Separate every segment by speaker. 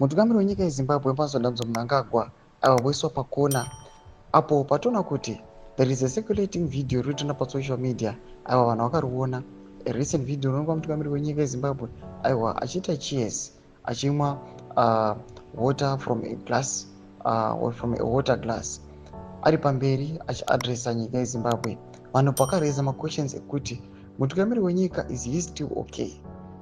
Speaker 1: Mutungamiri wenyika yeZimbabwe, Emmerson Dambudzo Mnangagwa, aiwa, voiswa pakona apo patoona kuti there is a circulating video riri pasocial media. Aiwa, vanhu vakariona, a recent video rinoonekwa mutungamiri wenyika yeZimbabwe, aiwa, achiita cheers, achimwa water from a glass, or from a water glass, ari pamberi achiadresa nyika yeZimbabwe. Vanhu pakaraisa maquestions ekuti mutungamiri wenyika, is he still okay?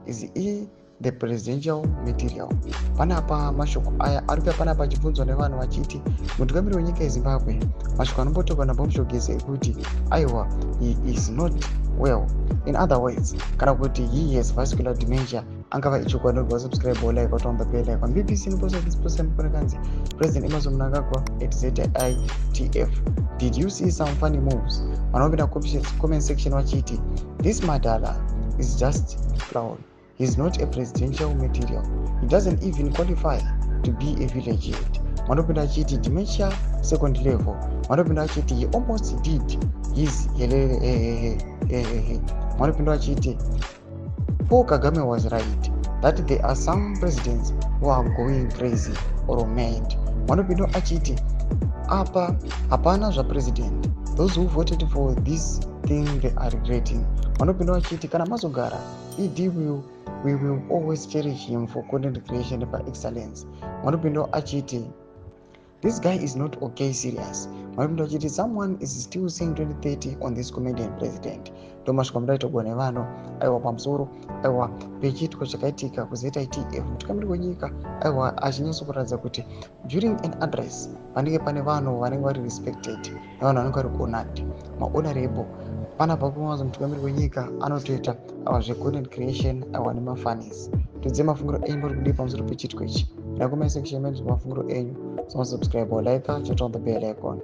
Speaker 1: Is he the presidential material? Panapa mashoko aya ari kuya panapa achibvunzwa nevanhu vachiti mutungamiri wenyika yeZimbabwe, mashoko anombotorwa naBombshell Geza ekuti aiwa, he is not well, in other words, kana kuti he has vascular dementia, angava ichokwadi? Subscribe, like, turn on the bell icon. BBC inoposta this post kanzi President Emmerson Mnangagwa at ZITF, did you see some funny moves? Vanopinda comment section vachiti this madala is just clown. He's not a presidential material. He doesn't even qualify to be a village head. Vanopinda achiti dementia second level. Vanopinda achiti he almost did his helele. Vanopinda achiti Paul Kagame was right that there are some presidents who are going crazy or mad. Vanopinda achiti apa hapana zvapresident. Those who voted for this thing, they are regretting. Vanopinda vachiti kana mazogara, ED will, we will always cherish him for content creation by excellence. Vanopinda achiti this guy is not okay, serious. Vanopinda vachiti someone is still saying 2030 on this comedian president. Ndo masvika mudaitogwa nevanhu, aiwa, pamusoro, aiwa, pechiitiko chakaitika kuZITF, mutungamiri wenyika, aiwa, achinyatsokuratidza kuti during an address panenge pane vanhu vanenge vari respected nevanhu vanenge vari honored, mahonorable. Panapa kumazo mutungamiri wenyika anotoita, aiwa, zvecontent creation, aiwa, nemafunnies. Tudze mafungiro enyu muri kudii pamusoro pechiitiko ichi? Ina comment section menyu mafungiro enyu. Subscribe or like, turn on the bell icon.